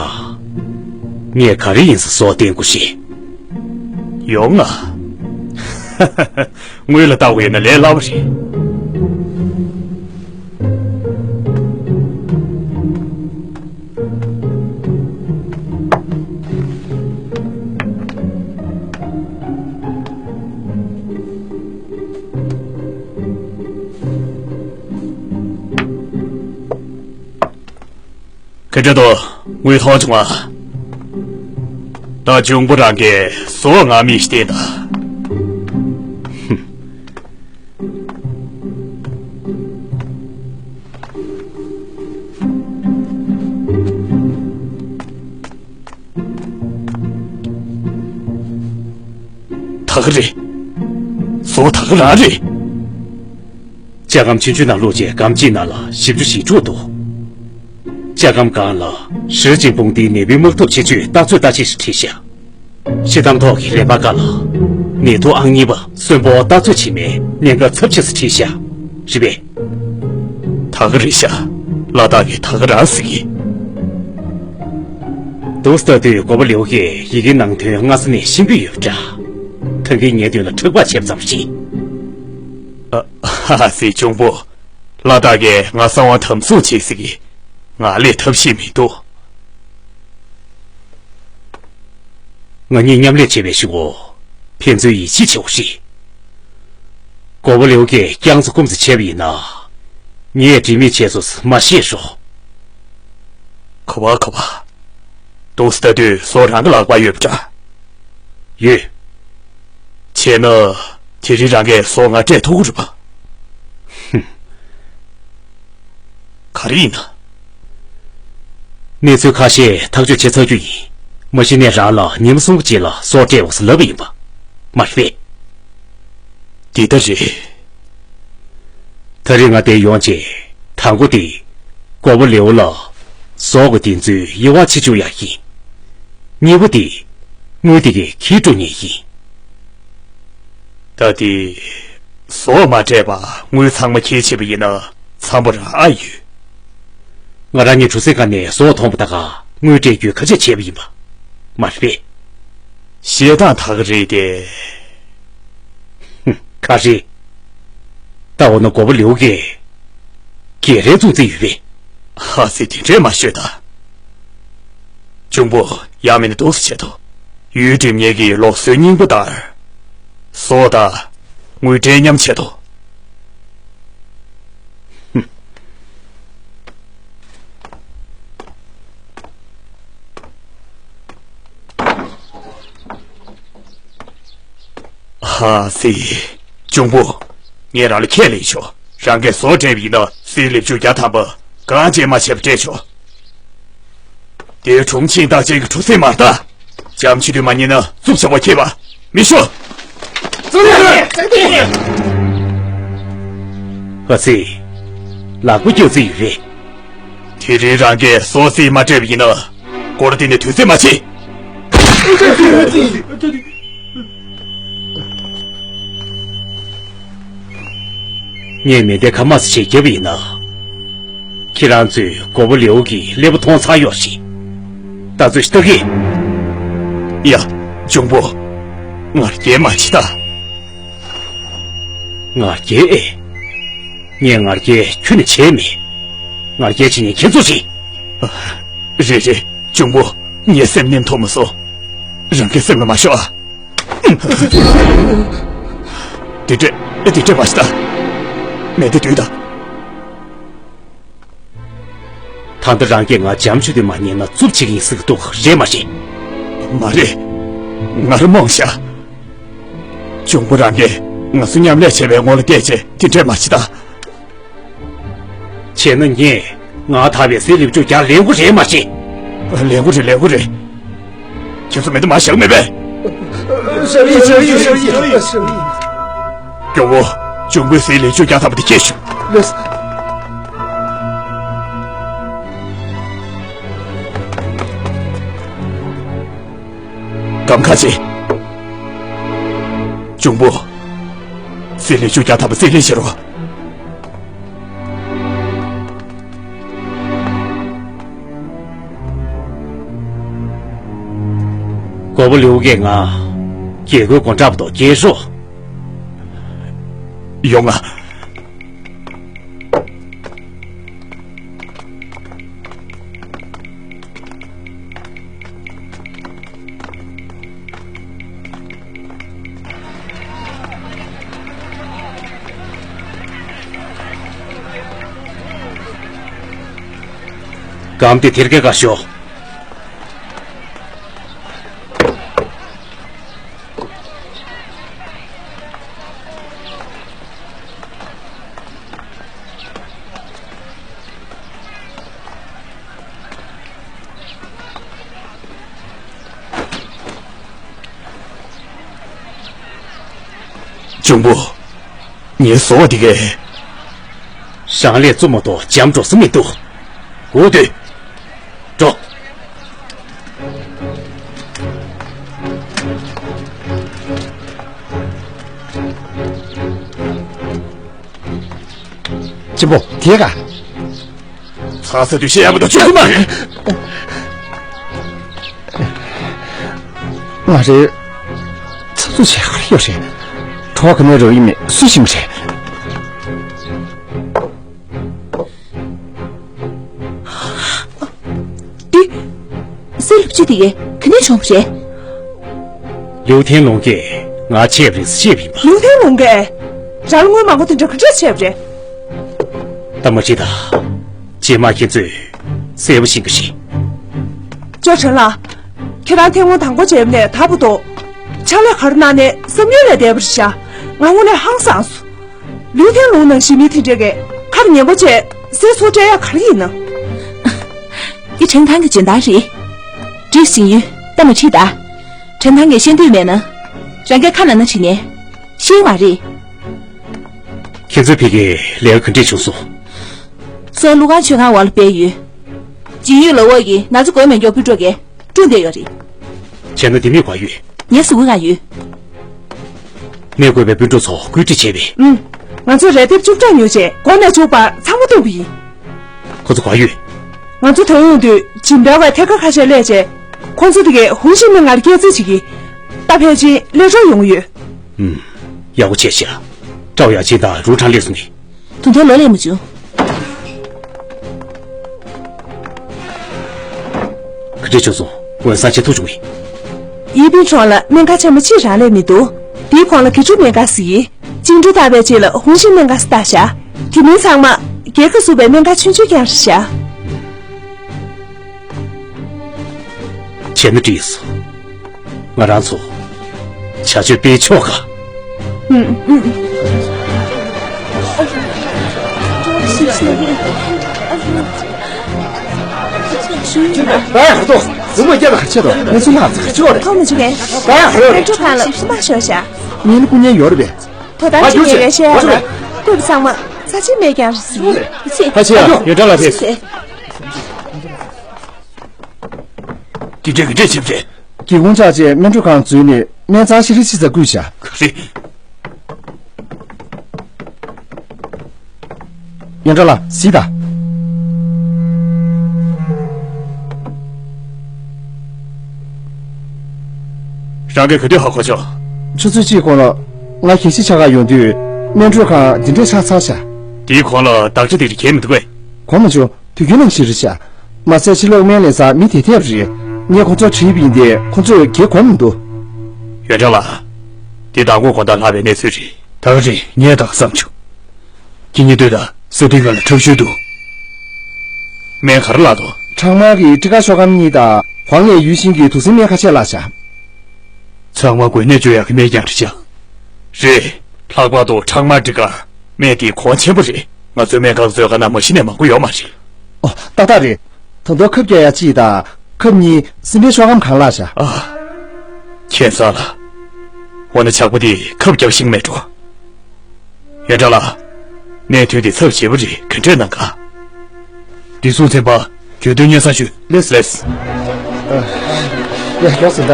ངས་ག་རེ་ཡིན་ཟེར་ཟོག་བསྟན་དགོས་ཤེས། ཡོང་ང་། སྔོན་ལ་བལྟ་བ་ཡིན་ན་ལས་སླ་བ་རེད། ཁ་བྲལ་ཏོ། དངུལ་ཐོག་བྱུང་བ། ད་འབྱུང་པོ་རང་གིས་བཟོ་ང་མི་ཤི་བལྟས་ད། ད་ག་རེད། བཟོ་ད་ག་རང་རེད། ལྕགས་སྒམ་ཆུང་ཆུང་ནང་བླུགས་རྗེས་སྒམ་གཅིག་ནང་ལ་བཞི་བཅུ་ཞེ་དྲུག་འདུག་ལྕགས་སྒམ་སྒང་ལ་ཧྲི་ཅིན་ཕུང་ཏིའི་ནད་འབུའི་དམག་ཐུག་ཆེ་ཆུང་ལྟ་ཚོད་ལྟ་ཅེས་བྲིས་ཤག་ཤི་ཐང་ཐོག་གི་རེ་པ་ཀ་ལ་ནད་ཐོག་ཨང་གཉིས་པ་གསོན་པོ་ལྟ་ཚོད་བྱེད་མིན་གནད་འགག་ཚབས་ཆེ་ས་བྲིས་ཤག་རེད་པས། ད་ག་རེད་ཤག་ལ་དྭགས་ཀྱིས་ད་ག་རང་ཟེར་གི། འདུག་སེ་ལྟ་དུས་གོ་པ་ལེའུ་གིས་ཡི་གེའི་ནང་དོན་སྔ་ས་ནས་ཤེས་ཀྱི་ཡོད་པ་འདྲ། ད་གིན་ངའི་མདུན་ལ་འཁྲུག་པ་བྱས་པ་ཙམ་ཞིག་ཨ། ཧ་ཧ། སྲིད་གཅུང་པོ། ལ་དྭགས་ཀྱིས་ང་གསང་བ་དམ་སྲུང་བྱེད་ཟེར་གི། ང་ལས་ཐབས་ཤེས་མི་འདུག་ང་གཉིས་མཉམ་ལས་བྱས་པའི་གཞུག་གུ། ཕན་ཚུན་ཡིད་ཆེས་བྱེད་དགོས་ཤིག་གོ་བོ་ལེའུ་གིས་རྐྱང་ཚོ་སྐུམ་ཚོ་བྱས་པ་ཡིན་ན། ངས་འབྲེལ་མི་བྱས་སོ་མ་ཤེས་རོགས། གོ་བ་གོ་བ། འདུག་སེ་ལྟ་དུས་བཟོ་རང་གི་ལག་པར་ཡོད་པ་འདྲ། ཡོད། བྱས་ན། དེ་རིང་རང་གིས་བཟོ་ང་སྤྲད་ཐུབ་ཀྱི་རེད་པ། ཧུམ། ག་རེ་ཡིན་ན། གནས་ཚུལ་ཁ་ཤས་ཐག་གཅོད་བྱེད་ཚར་རྒྱུ་ཡིན། མ་གཞི་ནས་རང་ལ་ཉིན་མོ་གསུམ་གྱི་རྗེས་ལ་བཟོ་སྤྲད་འོང་ཟེར་ལབ་པ་ཡིན་པ། མ་རེད་པས། འདི་ལྟ་རེད། ད་རེས་ང་འདིར་ཡོང་རྗེས་དང་པོ་དེ། གོ་བོ་ལེའུ་ལ་བཟོ་གི་དེ་ཚོའི་དབྱེ་བ་ཕྱེ་བཅུག་ཡག་ཡིན། གཉིས་པ་དེ། དངུལ་དེ་གས་ཁྱེར་འགྲོ་ཉེན་ཡིན། ད་དེ། བཟོ་མ་སྤྲད་པར་དངུལ་ཚང་མ་ཁྱེར་བྱས་པ་ཡིན་ན་འཚམ་པོ་རང་ཨ་ཡོད། ང་རང་གཉིས་གྲུ་གཟིངས་སྒང་ནས་བཟོ་མཐོང་པ་ད་ག་དངུལ་སྤྲད་རྒྱུའི་ཁ་ཆད་བྱས་པ་ཡིན་པ། མ་རེད་པས། བཤད་སྟངས་ད་ག་རེད་དེ། ཧུམ། ག་རེད། ད་འོ་ན་གོ་བོ་ལེའུ་གིས་སྒེར་རེ་བཙུགས་རྩིས་ཡོད་པས། ཧ་སེ། དེ་འདྲས་མ་ཤོད་ད། གཅུང་པོ། ཡང་མིན་ན་འདུག་སེ་བྱེད་དོ། ཡུལ་སྒྲིམ་ཉེ་གི་ལུགས་སྲོལ་རྙིང་པ་ལྟར། བཟོ་དང་། དངུལ་འབྲེལ་མཉམ་བྱེད་དོ། ཧུམ། ཧ་སེ། གཅུང་པོ། ངས་རང་ལ་ཁས་ལེན་ཆོག་རང་གིས་བཟོ་སྤྲད་པ་ཡིན་ན་སྲིད་ལེབ་ཆུ་བརྒྱ་ཐམ་པ་གང་བྱས་མ་བྱས་པ་སྤྲད་ཆོག་དེའི་གྲོང་ཆེན་རྟགས་ཅན་གྱི་གྲུ་གཟིངས་མ་ལྟ། འཇམ་ཆུ་དུས་མ་ཉན་ན་རྩུབ་ཆ་བ་ཁྱེད་པ་མི་ཤོ། ཧ་སེ། ལག་པ་རྒྱག་རྩིས་ཡོད་རེད། དེ་རིང་རང་གིས་སོ་སོས་མ་སྤྲད་པ་ཡིན་ན། སྐོར་དེ་ནས་དུས་ཚོད་མ་བྱེད། ངས་མེ་མདའི་ཁ་དམར་སེ་ཞིག་བརྒྱབ་པ་ཡིན་ན། ཁྱེད་རང་ཚོས་གོ་བོ་ལེའུ་གི་ཀླད་པ་མཐོང་ཚར་ཡོད་ཞིག་ད་ཚོད་ཞིག་ལྟ་གི། ཡ། གཅུང་པོ། ང་རྒྱལ་མ་བྱེད་ད། ང་རྒྱལ་ཨེ། ངས་ང་རྒྱལ་ཁྱོན་ནས་བྱས་མེད། ང་རྒྱལ་བྱེད་ཉེན་ཁྱེད་ཚོ་རེད། རེད་རེད། གཅུང་པོ། ངའི་སེམས་ནེམ་ཐོག་མ་སོང་། རང་གི་སེམས་ལ་མ་ཤོག་ཨ། དེ་འདྲས་དེ་འདྲས་མ་བྱེད་ད། མེ་མདའ་སྡུད་ད། ད་ལྟ་རང་གིས་ང་འཇམ་ཆུ་དེ་མ་ཉན་ན་རྩུབ་བྱེད་ཀྱི་ཡིན་ཟེར་གི་འདུག་རེད་མ་རེད། མ་རེད། ང་རང་རྨོངས་ཤག་གཅུང་པོ་རང་གིས་ང་ཚོ་མཉམ་ལས་བྱས་པའི་ངོ་ལ་བལྟས་བྱས་དེ་འདྲས་མ་བྱེད་ད། བྱས་ན་ངས་ང་ཐར་པའི་སྲིད་ལེབ་ཆུ་རྒྱག་ལེན་དགོས་རེད་མ་གཏོགས། ལེན་དགོས་རེད། ལེན་དགོས་རེད། ཁྱེད་ཚོ་མེ་མདའ་མར་བཞག་མེད་པས། བཞག་ཡིན། བཞག་ཡིན། བཞག་ཡིན། སྐྱོ་བོ། གཅུང་པོའི་སྲིད་ལེབ་ཆུ་རྒྱག་ཐར་པ་དེ་སྐྱེལ་ཤོག་ལགས་སོ། གམ་ཁ་ཆེ། གཅུང་པོ། སྲིད་ལེབ་ཆུ་རྒྱག་ཐར་པ་རྩིས་ལེན་བྱེད་རོགས། གོ་བོ་ལེའུ་གིས་ང་ རྒྱལ་སྒོའི་སྒོ་འགྲམ་དུ་སྐྱེལ་ཤོག་ཡོང་ང་། སྒམ་དེ་དེར་སྐྱེལ་ག་ཤོག་འབྱུང་པོ། ངའི་བཟོ་བ་འདི་གས། རང་ལས་བཙུན་མ་གཏོགས་འཇམ་འགྲོ་ས་མི་འདུག་སྒུག་སྡོད། འགྲོ། གཅེན་པོ། དེ་ག་ཚ་ས་དུས་ཤེས་ཡ་མི་འདུག་ཆོག་གི་མ་རེད། ང་རེད། ཚ་ཚུ་བྱས་ག་རེ་ཡོད་རེད། གྲོགས་ག་ནས་རོ་ཡིན་མེད་སུ་ཞིམ་རེད། འདི། སེ་ལུ་ཅི་དེ་གས་ག་ནས་བྱུང་བ་རེད། ལིའུ་ཐན་ལུང་གིས་ང་ཆེབ་རེད་ཟེར་བཤད་པ་ཡིན་པ། ལིའུ་ཐན་ལུང་གིས། རང་ལ་དངུལ་མང་པོ་དེ་འདྲ་ག་འདྲ་བྱས་པ་རེད། ད་མ་ཁྲིད་ད། རྗེས་མ་ཁྱེད་ཚོས་གསལ་པོ་ཤེས་ཀྱི་རེད། ཅོ་ཁྲེན་ལགས། ཁྱེད་རང་ཐེངས་མ་དང་པོ་མཇལ་ནས་ད་བར་དུ། ཕྱག་ལས་ག་རེ་གནང་ནས་བསམ་ཡུལ་ལས་འདས་པ་རེད་ཤག་ང་དངོས་གནས་ཧང་སངས་སོང་། ལིའུ་ཐན་ལུང་ནང་བཞིན་མི་དེ་འདྲས་ཀྱི་ཁ་ཉན་པོ་བྱས་གསེར་ཚུར་སྤྲད་ཡག་ག་རེ་ཡིན་ན། འདི་ཁྲེན་ཐང་གི་སྦྱིན་བདག་རེད། འགྲིག་ཟིན་ཡུལ་ལྟ་མ་ཁྲིད་ད། ཁྲེན་ཐང་གིས་ཤེས་འདོད་མེད་ན། རང་གིས་ཁ་ནང་ན་བྱིན་ནས། ཤེས་མ་རེད། ཁྱེད་ཚོའི་ཕ་གིའི་ལས་ཀ་ག་འདྲས་བྱུང་སོང་། སོ་ཀླུ་ཁང་མཆོད་ཁང་འོག་ལ་སྤེལ་ཡོད། སྦྱིན་ཡུལ་ལ་འོག་གི་ན་ཚ་འགོས་མེད་མགྱོགས་སྤུན་གྲོགས་ཀྱིས། བསྐྲུན་བསྡད་ཡོད་རེད། བྱས་ན་དེ་མིན་ག་ཡོད། ངའི་གཟུགས་པོ་གང་ཡོད། གནས་དགོས་པའི་སྤུན་གྲོགས་ཚོ་བཀོད་སྒྲིག་བྱས་པས། ཨུམ། ང་ཚོས་རས་དེབ་བཅུ་ཕྲག་ཉོས་རྗེས་འགོ་ནས་མཇུག་བར་ཚང་མ་བཏོན་པ་ཡིན། ཁོ་ཚོ་གང་ཡོད། ང་ཚོ་ད་ཡོང་དུས་ཇིན་ཏའོ་བའི་ཐད་ཀར་ཁ་ཤས་སླེབས་རྗེས། ཁོ་ཚོ་དེ་གས་ཧུང་ཤིན་མེ་ང་ལ་སྐྱེལ་རྩིས་བྱེད་ཀྱི། ད་ཕལ་ཆེར་སླེབས་འགྲོ་ཡོང་གི་ཡོད། ཨུམ། ཡག་པོ་བྱས་ཤག་ཀྲའོ་ཡ་ཆིན་དང་རུའུ་ཁྲང་སླེབས་སོང་ནི། ད་དུང་ལོ་ལས་མ་བྱུང་། ག་འདྲས་བྱུང་སོང་། འོན་ས་ཆེ་ཐུག་བྱུང་ངས། ཡི་པིན་ཁྲོང་ལ་སྨན་ཁང་ཆེན་མོ་གཅིག་རག་ལས་མི་འདུག་དེའི་གོང་ལ་གི་ཀྲུ་སྨན་ཁང་ཟེར་གྱི། ཅིང་ཀྲུའུ་ལྟ་བའི་རྗེས་ལ་ཧུང་ཤིན་སྨན་ཁང་ཟེར་བཏགས་བཞག་དེ་མིན་ཚང་མ་སྒེར་ཁ་བཟོ་བའི་སྨན་ཁང་ཆུང་ཆུང་རྐྱང་རེད་བཞག་བྱས་ན་འགྲིག་སོང་། ང་རང་ཚོ་བྱ་སྤྱོད་སྤེལ་ཆོག་ག་ཨུམ། ཨུམ། ཨ་ཧ་ཏོ། ངོ་མ་སྐྱེ་ད་ཁ་ཆེ་དོ། ངེད་ཚོ་ལྷག་ཚ་ཁ་ཆེ་བ་རེད། ཐོག་མ་བཅུག་གས། ད་ཧ་རོ། སྨན་ཁང་ལ་སྐུ་མ་ཤོར་བཞག་ངེད་ལ་སྐུ་ཉལ་ཡོད་རེད་པས། དོ་དམ་བྱེད་མཁན་རེ་བཤད་ཡ་ལ། སྐུ་ཚང་མ་རྩ་ཆེན་མེད་ཀྱང་རེད་ཟེར། ཕ་ཆེ་ཡ། ཡོད་འདྲ་ལ་ཕེབས། དེ་འདྲས་ཀྱི་འདྲས་ཆེབ་ཆེ། སྒེའུ་ཁུང་ཆག་རྗེས་སྨན་འཕྲོད་ཁང་འཛུལ་ནས་སྨན་ཚང་ཤི་རི་ཤི་ཚ་བརྐུས་བཞག་ག་རེ། ཡོན་ཀྲང་ལགས་གཟིགས་དང་། རང་གིས་ག་དུས་ཧ་གོ་ཆོག་ཆུ་ཚོད་གཅིག་གོང་ལ་ང་གལ་སྲིད་ཆ་ག་ཡོང་དུས་སྨན་འཕྲོད་ཁང་འདི་འདྲས་ཆགས་ཚར་ཤག་དེའི་གོང་ལ་བདག་ཅག་དེ་རིགས་གས་མི་འདུག་གས། གོ་མ་བྱུང་། དུས་རྒྱུན་ནང་བཞིན་རེད་ཤག་མ་ཟད་ཕྱི་ལོགས་སྨན་ལེན་སར་མི་དེ་ཐེབས་རེད། ངས་ཁོ་ཚོར་དྲིས་པ་ཡིན་ཏེ་ཁོ་ཚོས་གས་གོ་མི་འདུག་ཡོན་ཀྲང་ལགས། འདི་མདང་དགོང་དགོང་དག་ལྷག་པའི་གནས་ཚུལ་རེད། ད་ག་རེད། ངས་ད་ག་བསམ་བྱུང་། ཁྱེད་གཉིས་ལྟོས་དང་། ས་འདི་སྒང་ལ་ཁྲག་ཤུལ་འདུག་སྨན་ག་རེ་བརླག་འདུག་ཁྲག་དམར་གྱི་སྤྲི་དཀར་ཤོག་སྒམ་གཉིས་དང་། ཝང་ལེ་ཡུས་ཤིན་གྱི་དུག་སེལ་སྨན་ཁ་ཤས་བརླག་བཞག་ཚང་མ་འགོས་ནད་བཅོས་ཡག་གི་སྨན་རྐྱང་རེད་ཤག་རེད། ལྷག་པར་དུ་ཁྲག་དམར་སྤྲི་དཀར། སྨན་དེ་གོང་ཆེན་པོ་རེད། ང་ཚོའི་སྨན་ཁང་ཚོའི་ཁ་ན་མ་གཞི་ནས་མང་པོ་ཡོད་མ་རེད། ཨོ། ཏག་ཏག་རེད། ད་དུང་ཁབ་རྒྱག་ཡ་གཅིག་དང་། ཁབ་གཉིས་སྲིན་བལ་ཤོག་སྒམ་གང་བརླག་བཞག་ཨ། ཁྱད་མཚར་ལ། འོ་ན་ཇག་པ་དེས་ཁབ་རྒྱག་ཤེས་ཀྱི་མེད་འགྲོ། ཡོན་ཀྲང་ལགས། གནད་དོན་འདི་ཚབས་ཆེ་པོ་རེད། ག་འདྲས་གནང་ག་བདེ་སྲུང་ཚན་པ། གྱོད་དོན་སྙན་སེང་ཞུ། ལགས་སོ། ལགས་སོ། ཡ། མགྱོགས་སེ་ད།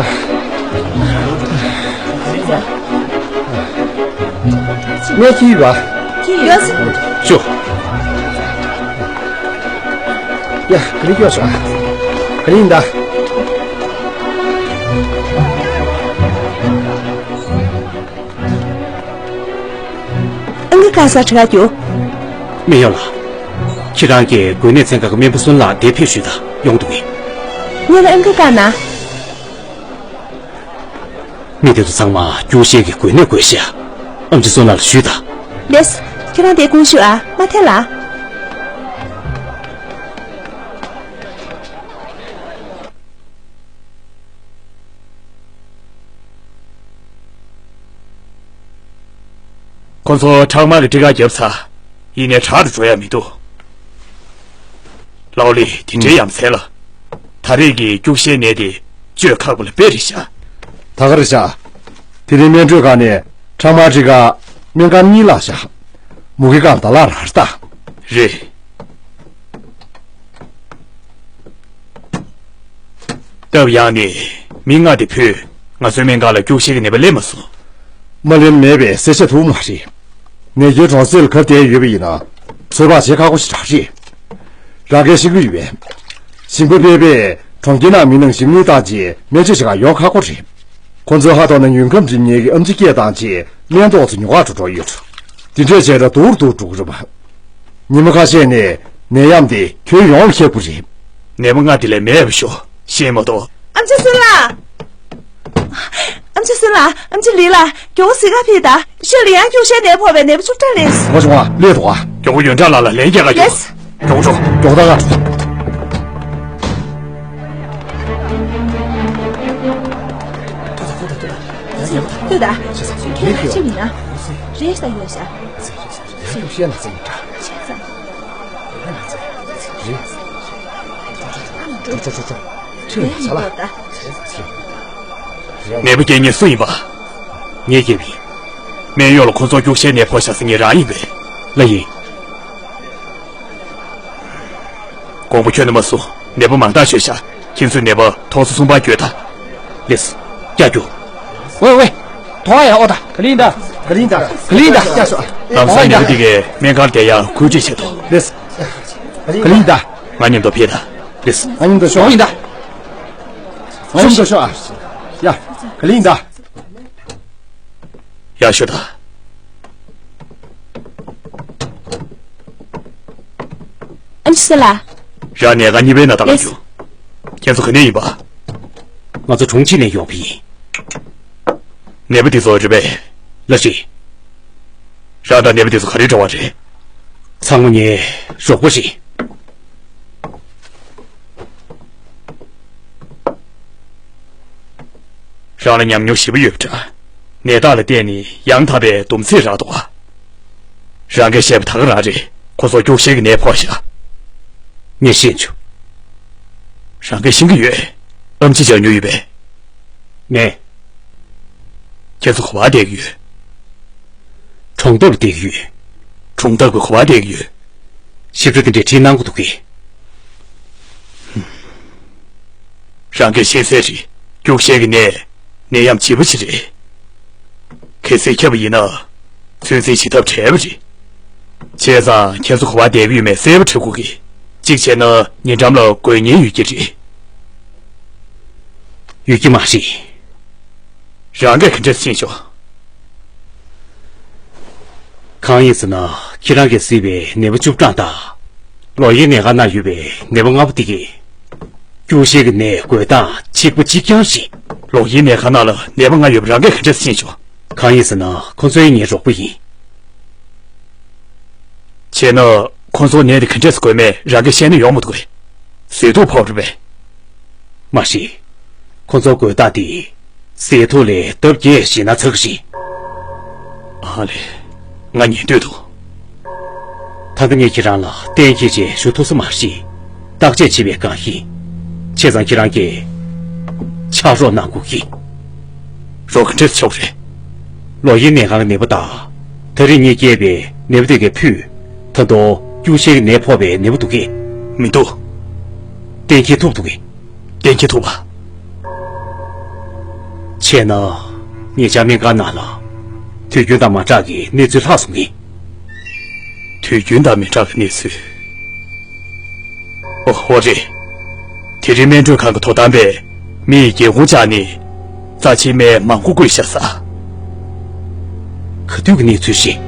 ངས་ཁྱེར་ཡོད་པ། ཁྱེར་ཡོད། ཤོག་ཡ། ག་རེ་སྐྱོ་བྱུང་། ག་རེ་ཡིན་ད། ཨང་ཀི་བཀག་སར་ཁྲིད་ག་རྒྱུགས། སྨན་གཡོག་ལགས། ཁྱེད་རང་གིས་འགོས་ནད་ཚན་ཁག་གི་སྨན་པ་བསོད་ནམས་ལགས་འདིར་ཕེབས་ཞུས་དང་། ཡོང་འདུག་གས། ངེད་ལ་ཨང་ཀི་བཀག་གནང་། མི་དེ་ཚོ་ཚང་མ་སྐྱུག་བཤལ་གྱི་འགོས་ནད་འགོས་ཤག། ཨེམ་ཆི་བསོད་ནམས་ལ་ཞུས་དང་། ལགས་སོ། ཁྱེད་རང་དེར་དགོངས་ཞུ་ཨ། མ་ཐལ་ལ། ཁོ་ཚོ་ཁྲག་དམར་གྱི་སྤྲི་དཀར་བརྒྱབ་ཚར། ཡིན་ནའི་དྲག་ཏུ་འགྲོ་ཡ་མི་འདུག། ལའོ་ལི། དེ་འདྲའི་ཡ་མཚན་ལ། ད་རེས་ཀྱི་སྐྱུག་བཤལ་ནད་དེ་བཅོས་ཁག་པོ་ལ་དཔེ་རེད་ཤག། ད་ག་རེད་ཤག། དེ་རིང་སྨན་སྤྲོད་ཁང་ནས་ཁྲག་དམར་སྤྲི་དཀར་སྨན་ཁང་གཉིས་བརླགས་ཤག། མུ་གེ་སྒང་ད་ལ་ར་ར་ད། རེད། སྟབས་ཡག་ནས་མི་ལྔ་དེ་བོས། ང་ཚོའི་སྨན་ཁང་ལ་སྐྱུག་བཤལ་གྱི་ནད་པ་སླེབས་མ་སོང་། མ་སླེབས་མེད་པའི་གསལ་ཆ་ཐུབ་མ་རེད། ནད་ཀྱི་གྲོང་གསེབ་ལ་གབ་བསྡད་ཡོད་པ་ཡིན་ན། ཚོད་དཔག་བྱེད་ཁག་པོ་ཞིག་རང་རེད། རང་གིས་ཤེས་ཀྱི་ཡོད་པས། ཞིང་པ་ཕལ་པས་གྲོང་ཁྱེར་ནང་མི་རྣམས་ཞིབ་མོ་བལྟས་རྗེས་སྨན་བཅོས་བྱེད་གར་ཡོང་ཁག་པོ་རེད། ཁོ་ཚོའི་ཕ་ཐོག་ན་ཡུལ་ཁམས་རིམས་ནད་ཀྱི་ཨེམ་ཆི་སྐད་བཏང་རྗེས་སྨན་ཐོག་ཏུ་ཉོ་གར་འགྲོ་འགྲོ་ཡོད། དེ་འདྲས་བྱས་ན་སྡུག་རུ་སྡུག་འགྲོ་གི་རེད་པ། ཉི་མ་ཁ་ཤས་ནས་ནད་ཡམས་དེ་ཁྱོན་ཡོངས་ལ་ཁྱབ་ཀྱི་རེད། ནད་པ་ལྔ་དེ་ལས་མེད་པ་ཤོག། ཤེས་མ་གཏོགས། ཨེམ་ཆི་བསོད་ནམས། ཨེམ་ཆི་བསོད་ནམས། ཨེམ་ཆི་ལི་ལགས། མགྱོགས་པོ་གཟིགས་ག་ཕེབས་དང་། ཤོད་ལ་ཡང་སྐྱུག་བཤལ་ནད་ཕོག་པའི་ནད་པ་བཅུ་ཕྲག་སླེབས་སོང་། ཨ་ཅེ་ཝང་། སླེབས་འདུག་ག། མགྱོགས་པོ་ཡོན་ཀྲང་ལགས་ལ་ལན་རྒྱག་ག་རྒྱུགས། ལགས། མགྱོགས་པོ་འགྲོ། མགྱོགས་པོ་ད་ག་འགྲོ། ལྟོས་དང་། ཁྱེད་མིན་ན། རེད་ས་ཡོད་ཤག། ཡང་སྐྱུག་བཤལ་ན་ཚེ་ཡིན་འདྲ། རེད། འགྲོ་འགྲོ་འགྲོ་འགྲོ། ཁྱོད་ཡིན་བྱ་ལ། ནད་པ་སྐྱེལ་མཁན་སུ་ཡིན་པ། ངས་སྐྱེལ་བ་ཡིན། སྨན་གཡོག་ལ་ཁོ་ཚོར་སྐྱུག་བཤལ་ནད་ཕོག་ཤག་ཟེར་མཁན་རང་ཡིན་པས། ལགས་ཡིན། དགོངས་པ་ཁྱོན་ནས་མ་ཚོམ། ནད་པ་མང་དག་ཤོས་ཤག། ཁྱེད་ཚོས་ནད་པ་ཐོག་སོ་གསུམ་པར་བསྐྱོད་དང་། ལགས་སོ། རྒྱག་རྒྱུགས། ཝེ་ཝེ། ཐོག་ཡ་ཨོ་ད། ག་ལིང་ད། ག་ལིང་ད། ག་ལིང་ད། རྒྱག་ཤོག། ལམ་སང་ནད་པ་དེ་གའི་སྨན་ཁང་བསྡད་ཡག་བཀོད་སྒྲིག་བྱེད་དོ། ལགས་སོ། ག་ལིང་ད། ང་མཉམ་དུ་ཕེབས་དང་། ལགས་སོ། ང་མཉམ་དུ་ཤོག། ང་མཉམ་དུ་ཤོག་ཨ། ཡ། ག་ལིང་ད། ཡག་ཤོས་དང་། ཨེམ་ཆི་ལགས། རང་ནས་ང་གཉིས་པའི་ནང་ལྟ་ག་ལེགས། རྒྱུགས། ཁྱེད་ཚོ་ག་ནས་ཡིན་པ། ང་ཚོ་གྲོང་ཁྱེར་ནས་ཡོང་བ་ཡིན། ནད་པ་འདི་ཚོ་རེད་པས། ལགས་རེད། རང་དང་ནད་པ་འདི་ཚོ་ག་རེ་འབྲེལ་བ་རེད། ཚང་མ་ངའི་རོགས་པ་རེད། རང་ལ་ཉམས་མྱོང་ཞེ་པོ་ཡོད་པ་འདྲ། ནད་རྟགས་ལ་བལྟས་ནས་ཡང་དག་པའི་སྡོམ་ཚིག་རག་འདུག་ག། རང་གིས་བཤད་པ་ད་ག་རང་རེད། ཁོ་ཚོར་སྐྱུག་བཤལ་གྱི་ནད་ཕོག་ཤག། ངས་ཤེས་བྱུང་། རང་གིས་ཤེས་ཀྱི་ཡོད། ཨེམ་ཆི་སྦྱར་མྱོང་ཡོད་པས། མེད། ཁྱེད་ཚོ་ག་པར་བསྡད་ཀྱི་ཡོད། གྲོང་འདབས་ལ་བསྡད་ཀྱི་ཡོད། གྲོང་འདབས་ཀྱི་ག་པར་བསྡད་ཀྱི་ཡོད། ཞིབ་ཕྲ་དེ་འདྲའི་བྲིས་གནང་དགོས་འདུག་གས། རང་གིས་ཤེས་གསལ་རེད། སྐྱུག་བཤལ་གྱི་ནད། ནད་ཡམས་ལྗིད་པོ་ཅིག་རེད། གལ་སྲིད་ཁྱབ་པ་ཡིན་ན། ཚོད་འཛིན་བྱེད་ཐབས་བྲལ་བ་རེད། བྱས་ཙང་ཁྱེད་ཚོ་ག་པར་བསྡད་ཀྱི་ཡོད་མེད་གསལ་པོ་འཕྲོད་དགོས་ཀྱི། གཅིག་བྱས་ན་ཉེ་འགྲམ་ལ་འགོས་ཉེན་ཡོད་ཀྱི་རེད། ཡོད་ཀྱི་མ་རེད། རང་གིས་ག་འདྲས་ཤེས་བྱུང་། གང་ཡིན་ཟེར་ན། ཁྱེད་རང་གིས་གཟིགས་པའི་ནད་པ་བཅུ་གྲངས་དང་། ལོགས་གཡས་ནད་ཁང་ནང་ཡོད་པའི་ནད་པ་ལྔ་པོ་དེ་གས། སྐྱུག་བཤལ་གྱི་ནད་འགོས་སྟངས་གཅིག་པ་གཅིག་རྐྱང་རེད། ལོགས་གཡས་ནད་ཁང་ནང་ལ་ནད་པ་ལྔ་ཡོད་པ་རང་གིས་ག་འདྲས་ཤེས་བྱུང་། གང་ཡིན་ཟེར་ན། ཁོ་ཚོ་ཡང་ངའི་རོགས་པ་ཡིན། བྱས་ན། ཁོ་ཚོར་ནད་དེ་ག་འདྲས་སེ་འགོས་མེད་རང་གིས་ཤེས་ན་ཡོང་མི་འདུག་གས། ཟས་དུག་ཕོག་རེད་པས། མ་རེད། ཁོ་ཚོར་འགོས་སྟངས་དེ། ཟས་དུག་ལས་ལྡབ་བརྒྱད་ཞན་ན་ཚ་གི་རེད། ཨ་ལས། ང་ཉན་འདོད་འདུག། ད་ལྟ་ངས་ཁྱེད་རང་ལ་གཏན་འཁེལ་བྱས་ཞུ་ཐུབ་ས་མ་རེད། བརྟག་དཔྱད་བྱེད་པའི་སྒང་ཡིན། བྱས་ཙང་ཁྱེད་རང་གིས་ཕྱག་རོགས་གནང་དགོས་ཀྱི། རོགས་ག་འདྲས་ཆོག་རེད། ལོགས་གཡས་ནད་ཁང་གི་ནད་པ་དང་། ད་རེས་ངས་སྐྱེལ་བའི་ནད་པ་དེ་གའི་ཕུད། ད་དུང་སྐྱུག་བཤལ་གྱི་ནད་ཕོག་པའི་ནད་པ་འདུག་གས། མི་འདུག། གཏན་འཁེལ་ཐུབ་འདུག་གས། གཏན་འཁེལ་ཐུབ་པ། བྱས་ན། ཉེ་ཆར་སྨན་ཁང་ནང་ལ། དུས་རྒྱུན་དང་མ་འདྲ་གི་གནས་ཚུལ་ལྷག་སོང་གི། དུས་རྒྱུན་དང་མི་འདྲ་བའི་གནས་ཚུལ། ཨོ་ཧོ་རེད། དེ་རིང་སྨན་སྤྲོད་ཁང་གི་དོ་དམ་པས་མི་ཡི་སྒེའུ་ཁུང་བཅག་ནས་རྩ་ཆེའི་སྨན་མང་པོ་བརྐུས་ཤག་ཟེར། ག་དུས་ཀྱི་གནས་ཚུལ་རེད།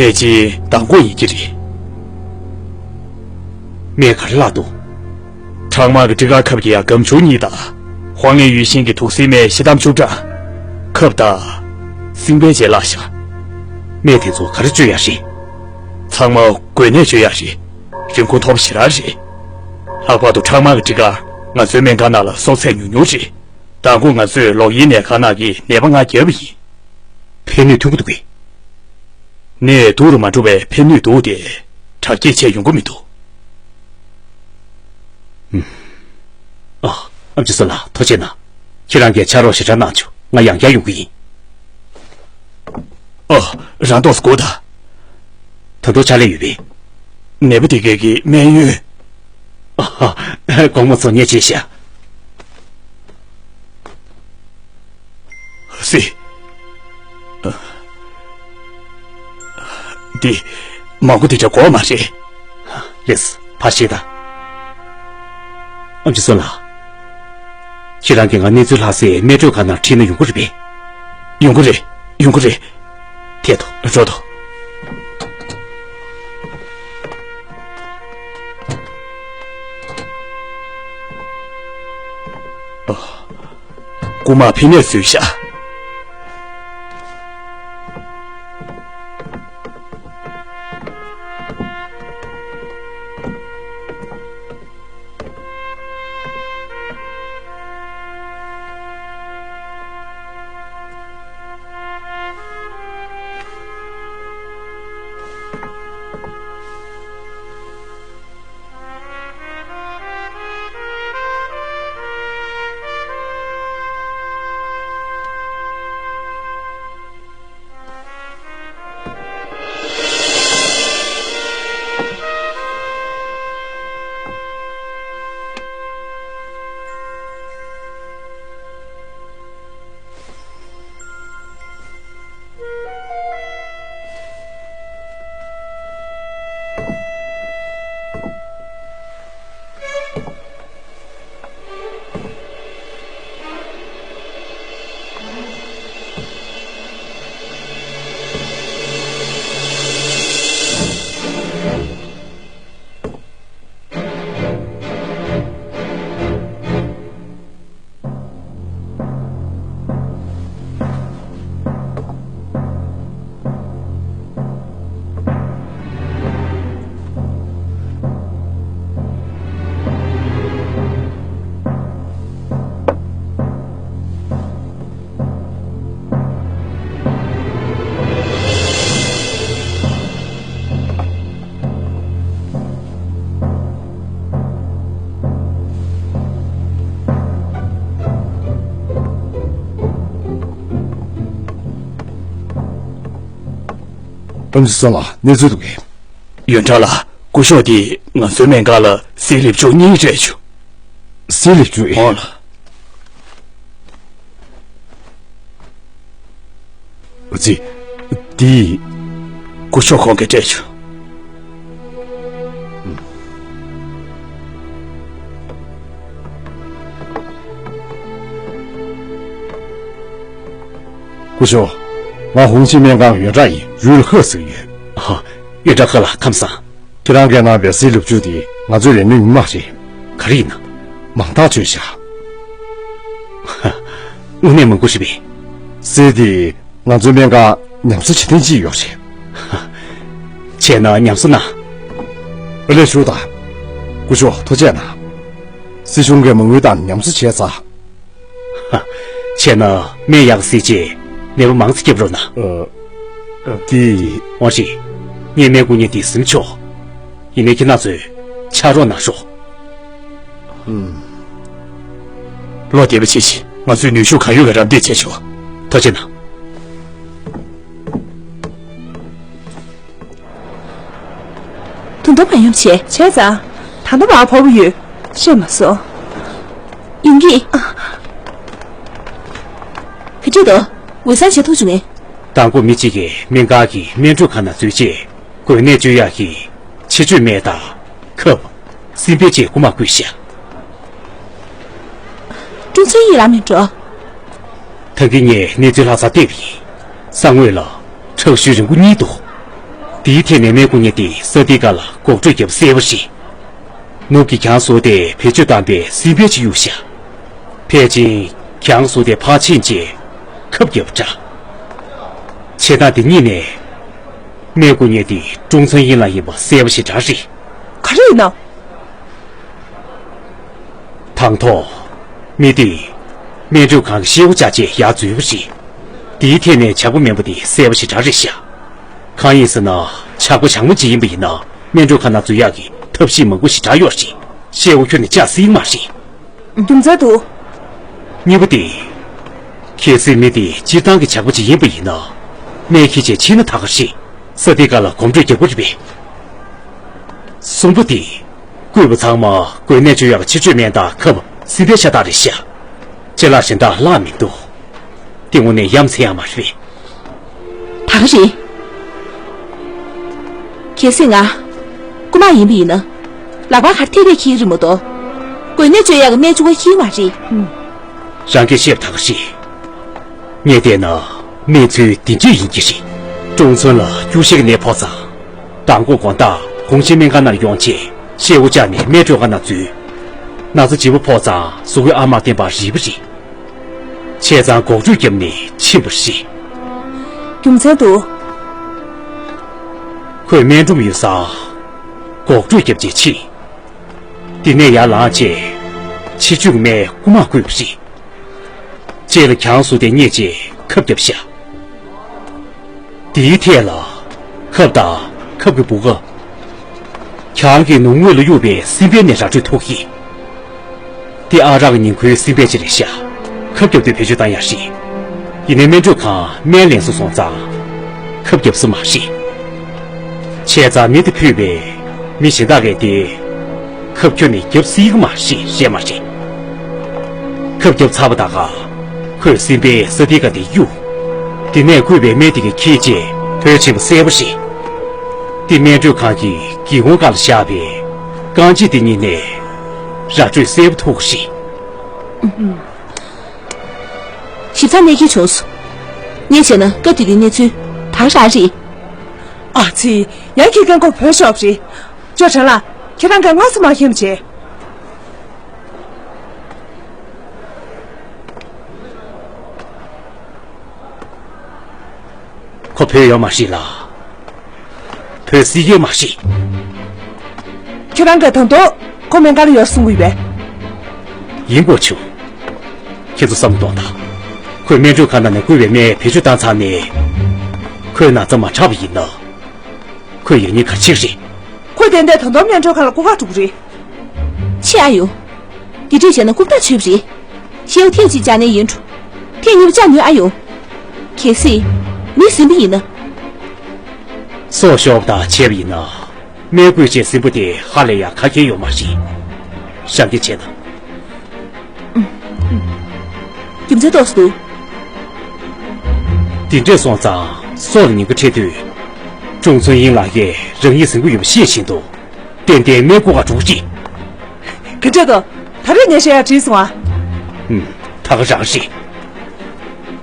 ཕལ་ཆེར་མདང་དགོང་ཡིན་གྱི་རེད། སྨན་ག་རེ་བརླག་འདུག་ཁྲག་དམར་གྱི་སྤྲི་དཀར་ཁབ་ཀྱི་ཡང་སྒམ་ཆུང་གཉིས་དང་། ཧོང་ལེ་ཡུས་ཤིན་གྱི་དུག་སེལ་སྨན་ཤི་དམ་བཅུ་ཕྲག་ཁབ་དང་། སྲིན་བལ་བཅས་བརླག་བཞག་སྨན་དེ་ཚོ་ག་རེ་བཅོས་ཡག་རེད། ཚང་མ་འགོས་ནད་བཅོས་ཡག་རེད། རིན་གོང་མཐོ་པོ་ཞེ་དྲག་རེད། ལྷག་པར་དུ་ཁྲག་དམར་གྱི་སྤྲི་དཀར་ང་ཚོའི་སྨན་ཁང་ནང་ལ་གསོག་ཚད་ཉུང་ཉུང་རེད། མདང་དགོང་ང་ཚོས་ལོག་གཡས་ནད་ཁང་ནང་གི་ནད་པ་ལྔ་བརྒྱབ་པ་ཡིན། ཕན་ནུས་ཐོན་གྱི་འདུག་གས། ནད་སྡུག་རུ་མ་འགྲོ་བའི་ཕན་ནུས་འདུག་སྟེ། དྲག་སྐྱེད་བྱས་ཡོང་གི་མི་འདུག་ཨ། ཨམ་ཆི་སོ་ལགས་ཐུགས་རྗེ་གནང་། ཁྱེད་རང་གིས་ཕྱག་རོགས་ཞེ་དྲག་གནང་བྱུང་། ང་ཡང་བསྐྱར་ཡོང་གི་ཡིན། ཨོ། རང་ཏོག་ཙམ་སྒུག་དང་། ད་དུང་ཕྱག་ལས་ཡོད་པས། ནད་པ་དེ་གས་ཀྱི་སྨན་ཡོན། ཨ། དགོང་མོ་ཚོ་ཉལ་བྱས་ཤག་སི། འདི། མང་པོ་དེ་འདྲ་དགོས་མ་རེད། ལེགས། ཕར་བཞེས་དང་། ཨམ་ཆི་སོ་ལགས། ཁྱེད་རང་གིས་ང་གནས་ཚུལ་ལྷག་སའི་སྨན་སྤྲོད་ཁང་ནང་ཁྲིད་ན་ཡོང་གི་རེད་པས། ཡོང་གི་རེད། ཡོང་གི་རེད། ཐད་དོ། འགྲོ་དོ། ཨ། རྐུ་མ་ཕི་ནས་བཟོས་ཤག་ཨམ་ཆི་སོ་ལགས། གནས་ཚུལ་འདུག་གས། ཡོན་ཀྲང་ལགས། སྐུ་ཞབས་དེས་ང་ཚོའི་སྨན་ཁང་ལ་གསེར་ལེབ་བཅུ་གཉིས་སྤྲད་བྱུང་། གསེར་ལེབ་བཅུ། ཨོ་ལགས། ཨ་ཙི། འདི། སྐུ་ཞབས་ཁོང་གིས་སྤྲད་བྱུང་། སྐུ་ཞབས། ང་ཧུང་ཆིན་སྨན་ཁང་ཡོན་ཀྲང་ཡིན། རུའུ་ཧེ་ཟེར་གྱི་ཡོད། ཨ། ཡོན་ཀྲང་ཧེ་ལགས་ཁམས་བཟང་། ཁྱེད་རང་གིས་གནང་བའི་གསེར་ལེབ་བཅུ་དེ་ང་ཚོའི་ལས་སྣོན་ཉུང་མ་རེད། ག་རེ་ཡིན་ན། མང་དག་བཅོས་བཞག་ཧ། དངོས་གནས་མང་པོ་ཞིག་རེད། གསེར་དེ་ང་ཚོའི་སྨན་ཁང་ཉམས་གསོ་བྱེད་ཐེངས་གཅིག་ཡོད་རེད། ཧ། བྱས་ན་ཉམས་གསོ་གནང་། ཨ་ལས་ཞུ་དང་། སྐུ་ཞབས་ཐུགས་རྗེ་གནང་། སྲིད་གཞུང་གིས་མ་དངུལ་བཏང་ཉམས་གསོ་བྱས་ཚར། ཧ། བྱས་ན་སྨན་ཡག་སྲིད་ཆེད་ནད་པ་མང་ཙམ་སྐྱོབ་རོགས་གནང་། ཨ། ཨ། དེ། ཝང་ཧྲི། ངས་སྨན་བསྐུར་མཁན་དེ་ཟིན་ཆོག་ཡིན་ནའི་ཁྱེད་རང་ཚོས་ཕྱག་རོགས་གནང་ཤོག་ཨུམ། བློ་བདེ་པོ་བྱེད་ཅིག་ང་ཚོས་ནུས་ཤུགས་གང་ཡོད་ཀྱིས་རམ་འདེགས་བྱས་ཆོག་ཐུགས་རྗེ་གནང་། ད་དུང་བར་ཡོང་བྱས། བྱས་ཙང་། ད་ལྟ་བར་བབས་ཡོད། ཤེས་མ་སོང་། ཡིན་གྱི། ག་འདྲ་འདུག་འོས་འཚམ་བྱེད་ཐུབ་བྱུང་ངས། དང་པོ་མི་གཅིག་གིས་སྨན་ཁང་གི་སྨན་སྤྲོད་ཁང་ནང་འཛུལ་རྗེས། འགོས་ནད་བཅོས་ཡག་གི་ཕྱི་བཅོས་སྨན་དང་། ཁབ། སྲིན་བལ་བཅས་རྐུ་མ་བརྐུས་ཤག་ཀྲུང་ཚོའི་ཡིད་ལ་མི་འགྲོ། ད་གིན་ངས་གནས་ཚུལ་ལྷ་སར་བལྟས་པ་ཡིན། ས་ངོས་ལ་ཁྲག་ཤུལ་རིང་པོ་གཉིས་འདུག་དེའི་ཐད་ནས་སྨན་རྐུ་མཁན་དེས་ས་ཏི་ཀ་ལ་འགོག་སྤྲོད་བརྒྱབ་གསལ་པོ་རེད། ནུབ་ཀྱི་གྱང་བཟོ་དེ་བེད་སྤྱོད་བཏང་པའི་སྲིན་བལ་ཅིག་གཡུགས་ཤག་ཕལ་ཆེར་གྱང་བཟོ་དེ་ཕར་ཕྱིན་རྗེས་ཁབ་བརྒྱབ་པ་འདྲ། བྱེད་སྟངས་དེ་གཉིས་ནས། སྨན་རྐུ་མཁན་དེ་ཀྲུང་ཚང་ཡིན་ལ་ཡིན་པ་གསལ་པོ་ཞེ་དྲག་རེད། ག་རེ་ཡིན་ནམ། དང་ཐོག་མི་དེས་སྨན་སྤྲོད་ཁང་གི་ཤེལ་སྒོ་བཅག་རྗེས་ཡར་འཛུལ་བ་རེད། དེའི་ཐད་ནས་ཇག་པ་མིན་པ་དེ་གསལ་པོ་ཞེ་དྲག་རེད་ཤག་གང་ཡིན་ཟེར་ན། ཇག་པ་ཇག་མ་ཅིག་ཡིན་པ་ཡིན་ན། སྨན་སྤྲོད་ཁང་ནང་འཛུལ་ཡག་གི་ཐབས་ཤེས་མང་པོ་ཞེ་དྲག་ཡོད་རེད། ཤེལ་སྒོ་ཁྱོན་ནས་བཅག་སྲིད་ཀྱི་མ་རེད། རྒྱུ་མཚན་འདུག་གཉིས་པ་དེ། གལ་སྲིད་མི་དེ་སྤྱིར་བཏང་གི་ཇག་པ་ཅིག་ཡིན་པ་ཡིན་ན། སྨན་འཁྱེར་བྱས་ཕྱིན་ན་ད་ག་རེད། ས་ཏི་ཀ་ལ་གོམ་བགྲོད་རྒྱག་དགོས་རེད་པས། གསུམ་པ་དེ། བརྐུས་པ་ཚང་མ་འགོས་ནད་བཅོས་ཡག་ཕྱིར་བཅོས་སྨན་དང་ཁབ་སྲིན་བལ་ཤ་སྟག་རེད་ཤག་ཅ་ལག་གཞན་དག་བརླག་མི་འདུག་དེ་དངོས་གནས་ཡ་མཚན་ཡོད་མ་རེད་པས། ད་ག་རེད། གལ་སྲིད་ང་རྐུ་མ་ཡིན་པ་ཡིན་ན། ལག་པ་ག་རེ་ཐད་ཐད་འཁྱེར་རེད་མ་གཏོགས། འགོས་ནད་བཅོས་ཡག་གི་སྨན་བཅུག་པ་འཁྱེར་མ་རེད། རང་གིས་བཤད་པ་ད་ག་རེད། ངས་བལྟས་ན་གནས་ཚུལ་འདི་འདྲས་ཡིན་གྱི་རེད། ཀྲུང་ཚང་ལ་སྐྱུག་བཤལ་གྱི་ནད་ཕོག་ཙང་། མདང་དགོང་དགོང་དག་གོང་ཆེན་སྨན་ཁང་ནང་ཡོང་བྱས་ཤེལ་སྒོ་བཅག་ནས་སྨན་སྤྲོད་ཁང་ནང་འཛུལ། ན་ཚ་ལྗིད་པོ་ཕོག་ཙང་གཟུགས་པོའི་ཨ་མར་བརྟེན་པ་རེད་པ་རེད། བྱས་ཙང་འགོག་སྤྲོད་བརྒྱབ་ནས་ཕྱིན་པ་རེད། རྒྱུ་མཚན་འདུག་ཁོས་སྨན་སྒྲོམ་ཡོད་སར་འགོག་སྤྲོད་བརྒྱབ་རྗེས་ཕྱིན། དེ་ནས་ཡར་ལངས་རྗེས་ཕྱི་ཕྱོགས་སྨན་རྐུ་མ་བརྐུས་པ་རེད། ལྕེ་ལ་གྱང་བཟོས་ཏེ་མཉེས་རྗེས་ཁབ་བརྒྱབ་ཤག་དེའི་ཐད་ལ་ཁབ་དང་ཁབ་ཀྱི་སྦུ་ག། གྱང་གི་ནུབ་ངོས་ལ་གཡུགས་པའི་སྲིན་བལ་ནས་ར་སྤྲོད་ཐུག་གི། དེ་ཨ་རག་ཉིང་ཁུའི་སྲིན་བལ་ཅིག་རེད་ཤག་ཁབ་བརྒྱབ་དུས་བེད་སྤྱོད་བཏང་ཡག་རེད། ཡིན་ནའི་སྨན་སྤྲོད་ཁང་སྨན་ལེན་སུ་སོང་ཙང་ཁབ་བརྒྱབ་ས་མ་རེད། བྱས་ཙང་མི་དེ་ཕུད་པས་མི་གཞན་དག་གིས་དེ་ཁབ་ཁྱོན་ནས་བརྒྱབ་སྲིད་ཀྱི་མ་རེད། རེད་མ་རེད། ཁབ་བརྒྱབ་ཚར་བ་ད་ག་ཁོས་སྲིན་བལ་ས་ཏི་ཀ་དེ་གཡུགས། དེ་ནས་བརྐུས་པའི་སྨན་དེ་གྱིས་འཁྱེར་རྗེས་ཐོན་ཕྱིན་པ་གསལ་པོ་རེད། དེ་སྨན་སྤྲོད་ཁང་གི་སྒེའུ་ཁུང་སྒང་ལ་བཞག་པས་རྐང་རྗེས་དེ་གཉིས་ནས་ར་སྤྲོད་གསལ་པོ་ཐུག་གི་རེད། ཞིབ་ཚགས་གནས་འཁེལ་བྱུང་སོང་། ངས་བྱས་ན་སྐབས་དེ་དུས་གནས་ཚུལ་ད་ག་རང་རེད། ཨ་ཙི། ཡང་ཁྱེད་རྐང་མགོ་བོས་ཤོར་བ་རེད། ཅོ་ཁྲེན་ལགས། ཁྱེད་རང་གིས་སྔ་ས་མ་ཁྱེར་བྱས། ཁོ་བོས་ཡོད་མ་རེད་ལགས། བོས་སྲིད་ཀྱི་མ་རེད། ཁྱེད་རང་གིས་ད་དུང་ཁོ་སྨན་ཁང་ལ་ཡོད་གསུང་གི་ཡོད་པས། ཡིན་དགོས་བྱུང་། ཁྱེད་ཚོ་བསམ་བློ་གཏོང་དང་། ཁོས་སྨན་སྤྲོད་ཁང་ནང་ནས་བརྐུས་པའི་སྨན་བེད་སྤྱོད་བཏང་ཚར་ནས། ཁོའི་ན་ཚ་མ་དྲག་པ་ཡིན་ན། ཁོས་ཡག་ཉེས་ག་རེ་བྱེད་ཀྱི་རེད། ཁོས་ཏན་ཏན་ད་དུང་སྨན་སྤྲོད་ཁང་ལ་རྐུ་གར་འགྲོ་གི་རེད། ཆེ་ཨ་ཡོ། འདི་འདྲས་བྱས་ན་རྐུབ་བརྡར་ཆོད་པ་རེད། ཤེའུ་ཐེངས་གཅིག་བཅག་ནའི་ཡིན་འགྲོ། ཐེངས་གཉིས་པ་བཅག་ནུས་ཨ་ཡོ། གལ་སྲིད། མི་ཟིན་པ་ཡིན་ན། སྲོག་ཤོར་བ་དང་བྱས་པ་ཡིན་ན། སྨན་བརྐུས་རྗེས་ཟིན་པོ་དེ་ཧ་ལས་ཡག་ཁ་ཁྱེར་ཡོད་མ་རེད། ཞབས་འདེགས་བྱས་དང་། རྒྱུ་མཚན་ཏོག་ཙམ་འདུག་དེ་འདྲས་སོང་ཙང་སྲོག་ལ་ཉེན་ཁ་འཕྲད་དུས། ཀྲུང་ཚུན་དབྱིང་ལགས་ཀྱིས་རང་ཉིད་ཟིན་གྱི་ཡོད་པ་ཤེས་བཞིན་དུ། ཏན་ཏན་སྨན་རྐུ་གར་འགྲོ་གི་རེད། ག་འདྲས་འདུག་ད་རེས་ངས་བཤད་ཡག་དྲན་སོང་ཨ། ཧུམ། ད་ག་རང་རེད།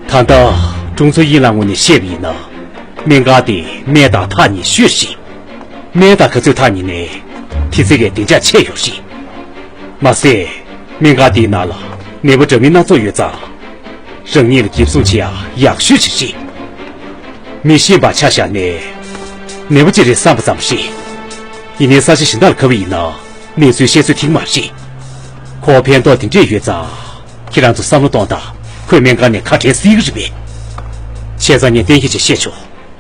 ད་ལྟ་ཀྲུང་ཚུན་དབྱིང་ལགས་ངོས་ནས་བཤད་པ་ཡིན་ན། སྨན་ཁང་དེ་སྨན་དང་ཐག་ཉེ་ཤོས་ཤིག་སྨན་དང་ག་ཚོད་ཐག་ཉེ་ནས་དེ་ཚོད་ཀྱི་བདེ་འཇགས་ཆེ་ཡོད་རེད། མ་ཟད། སྨན་ཁང་དེའི་ནང་ལ་ནད་པ་འདྲ་མིན་སྣ་ཚོགས་ཡོད་ཙང་། རང་ཉིད་ལ་འགེབས་སྲུང་བྱེད་ཡག་ཡག་ཤོས་ཅིག་རེད། མི་ཤེས་པ་ཆ་བཞག་ནས། ནད་པ་ཅིག་རེད་བསམ་པ་ཙམ་རེད། ཡིན་ནའི་ས་ཆ་གཞན་དག་ལ་གབ་པ་ཡིན་ན། གནས་ཚུལ་བཤད་ཚོད་ཐིག་མ་རེད། ཁོ་ཕན་ཐོགས་དེ་འདྲས་ཡོད་ཙང་། ཁྱེད་རང་ཚོ་བསམ་བློ་གཏོང་དང་། ཁོས་སྨན་ཁང་ནས་ཁ་བྲལ་སྲིད་ཀྱི་རེད་པས། བྱས་ཙང་ངས་གཏན་འཁེལ་ཅིག་བཤད་ཆོག་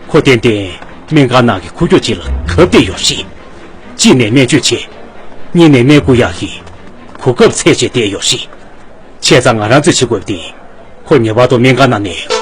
ཁོ་ཏན་ཏན་སྨན་ཁང་ནང་གི་ཁུག་ཀྱོག་ཅིག་ལ་གབ་བསྡད་ཡོད་རེད། གཅིག་ནས་སྨན་བཅོས་བྱས། གཉིས་ནས་སྨན་བརྐུ་ཡག་གི་གོ་སྐབས་འཚོལ་བྱས་བསྡད་ཡོད་རེད། བྱས་ཙང་ང་རང་ཚོས་བྱེད་དགོས་པ་དེ། ཁོ་ངེས་པར་དུ་སྨན་ཁང་ནང་ནས་